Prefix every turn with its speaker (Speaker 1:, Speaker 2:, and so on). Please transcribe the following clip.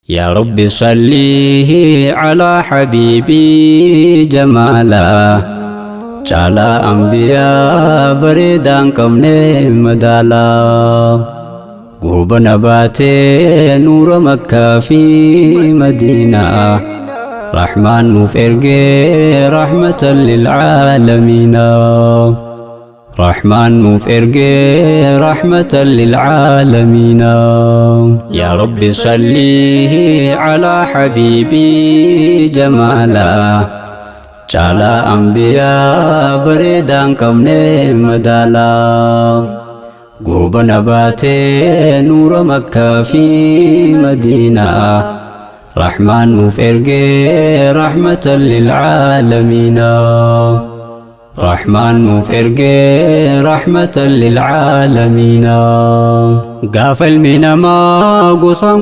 Speaker 1: يا رب صليه على حبيبي جمالا caalaa ambiyaa bareedaan qabne madaalaa goobana baatee nuura Makkaa fi Madiinaa Rahmaan nuuf ergee rahmatan lilcaalamiina. Rahmaan nuuf ergee rahmatan lilcaalamiina. يا رب صليه على حبيبي جمالا caalaa ambiyaa bareedaan qabne madaalaa goobana baatee nuura Makkaa fi Madiinaa Rahmaan nuuf ergee rahmatan lilcaalamiina. Rahmaan nuuf ergee rahmatan lilcaalamiina. Gaafa ilmi namaa gosaan